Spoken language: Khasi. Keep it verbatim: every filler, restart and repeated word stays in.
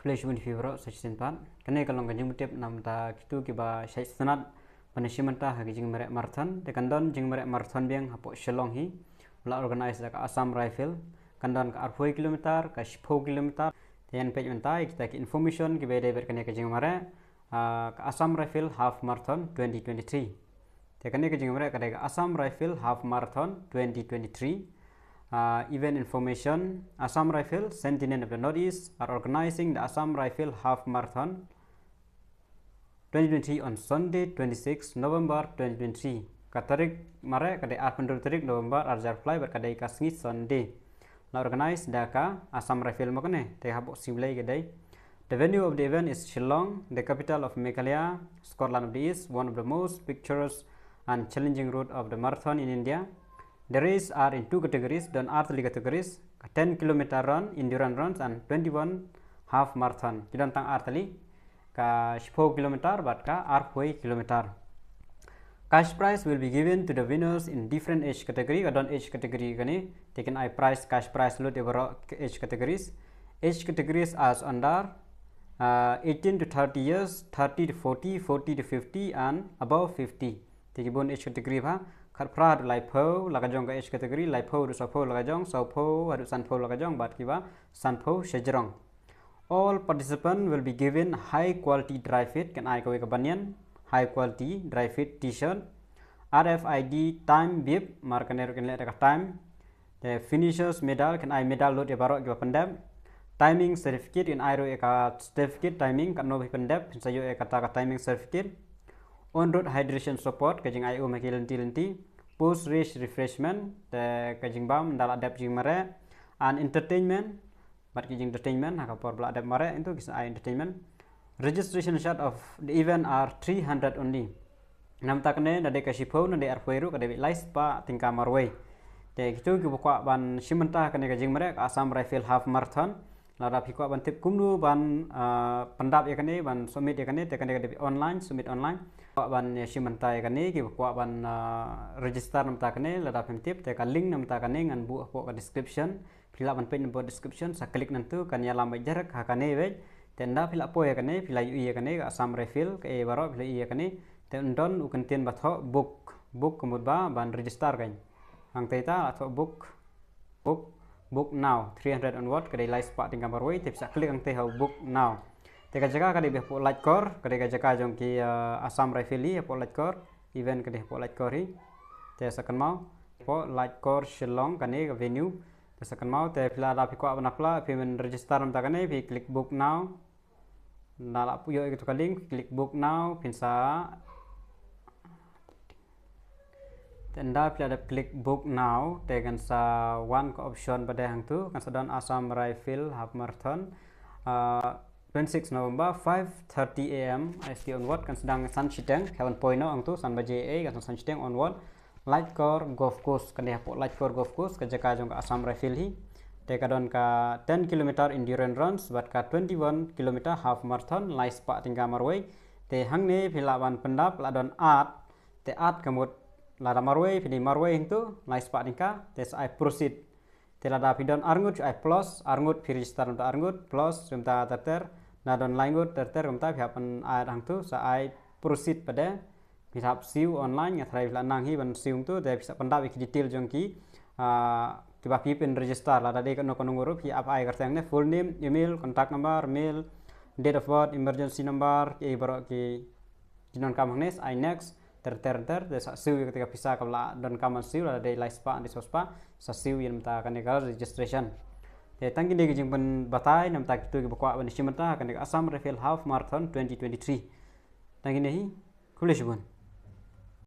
Khublei shibun ïa phi baroh sa shisien pat. Kane ka long ka jingpyntip namar kito kiba shait sngewtynnat ban ïashim bynta ha ka jingmareh marathon. Te kan don jingmareh marathon biang hapoh Shillong hi. La organize da ka Assam Rifle. Kan don ka arphew kilometer, ka shiphew kilometer. Te ngan peit mynta ïa kita ki information kiba ïadei bad kane ka jingmareh, ah, ka Assam Rifle Half Marathon twenty twenty-three. Te kane ka jingmareh ka dei ka Assam Rifle Half Marathon twenty twenty-three. Uh, event information: Assam Rifle, Sentinel of the Northeast are organizing the Assam Rifle Half Marathon twenty twenty-three on Sunday, twenty-six November twenty twenty-three. Ka tarik mareh ka dei arphew tarik November, ar hajar arphew lai, bad ka dei ka sngi Sunday. La organize da ka Assam Rifle mo kane, te hapoh sngi Blei ka dei. The venue of the event is Shillong, the capital of Meghalaya, Scotland of the East, one of the most picturesque and challenging route of the marathon in India. The race are in two categories, don ar tylli categories, ka ten kilometer run, endurance runs, and twenty-one half marathon. Ki don tang ar tylli, ka shiphew kilometer bad ka arphew kilometer. Cash prize will be given to the winners in different age category. Ka don age category kane, te kin ai prize, cash prize lut ïa baroh age categories. Age categories as under, uh, eighteen to thirty years, thirty to forty, forty to fifty, and above fifty. Te ki bun age category bha, khatphra haduh laiphew la ka jong ka age category, laiphew haduh sawphew la ka jong, sawphew haduh sanphew la ka jong, bad kiba sanphew shajrong. All participant will be given high quality dry fit, kin ai kawei ka banyan, high quality dry fit t-shirt, R F I D time bib, mar kane ruh kin leh da ka time. Te finishers medal, kin ai medal lut ïa baroh kiba pyndep. Timing certificate, kin ai ruh ïa ka certificate timing, katno ba phi pyndep phin sa ïoh ïa kata ka timing certificate. On road hydration support, ka jingai um ha ki lynti lynti. Post race refreshment, te ka jingbam ynda la dep jingmareh. And entertainment, bad ki jing entertainment ha ka por ba la dep mareh, ynda ki sa ai entertainment. Registration charge of the event are three hundred only. Namar kane, na dei ka shiphew, na dei arphew ruh, ka dei beit lai spah tyngka marwei. Te kito kiba kwah ban shim bynta ha kane ka jingmareh ka Assam Rifle Half Marathon, lada phi kwah ban tip kumno ban, ah, pyndap ïa kane, ban submit ïa kane, te kane ka dei beit online, submit online. Kwah ban ïashim bynta ïa kane, kiba kwah ban, ah, register namar kane, lada phim tip, te ka link namar kane ngan buh hapoh ka description. Phi lah ban peit na bad description, sa click nantu, kan ïalam beit direct ha kane beit. Te ynda phi lah poi ha kane, phi lah ïohi ïa kane ka Assam Rifle, kaei baroh phi lah ïohi ïa kane. Te yn don u kyntien ba thoh book, book ka mut ba ban register kan. Hangta la thoh book, book, book now, three hundred onward, ka dei lai spah tyngka marwei, te phi sa click hangta ha book now. Te ka jaka ka dei beit hapoh Laitkor, ka dei ka jaka jong ki, uh, Assam Rifle hi hapoh Laitkor, event ka dei hapoh Laitkor hi. Te sa kynmaw, hapoh Laitkor Shillong kane ka venue. Te sa kynmaw, te phi lada phi kwah ban apply, phi ban register namar kane, phi click book now. Ynda la poi ïa kito ka link, phi click book now, phin sa. Te ynda phi la dep click book now, te kan sa wan ka option ba dei hangtu, kan sa don Assam Rifle Half Marathon. Ah, twenty-six November, five thirty A M I S T onward, kan sdang san shiteng, kaba poi noh hangtu, san baje, kan san shiteng onward. Laitkor Golf Course, kan dei hapoh Laitkor Golf Course, ka jaka jong ka Assam Rifle hi. Te ka don ka ten kilometer endurance runs, bad ka twenty-one kilometer half marathon, lai spah tyngka marwei. Te hangne phi lah ban pyndap, la don ad, te ad ka mut lada marwei, phi dei marwei hangtu, lai spah tyngka, te sa ai proceed. Te lada phi don arngut, ai plus, arngut phi register namar arngut, plus, kumta ter ter, na don laingut ter ter, kumta phi hap ban ai hangtu, sa ai proceed pat de, phi hap siew online, nga tharai phi la nang hi ban siew hangtu, te phi sa pyndap ïa ki detail jong ki, ah, kiba phi pyn register, lada dei kano kano ruh, phi hap ai kyrteng ne, full name, email, contact number, mail, date of birth, emergency number, ki baroh ki jingdonkam hangne, sa ai next, ter ter ter, te sa siew ïa kata ka pisa kaba la donkam ban siew, lada dei lai spah, dei saw spah, sa siew ïa namar kane ka registration. Te tang kine ki jingpynbatai namar kito kiba kwah ban shim bynta kane ka Assam Rifle Half Marathon twenty twenty-three. Tang kine hi, khublei shibun.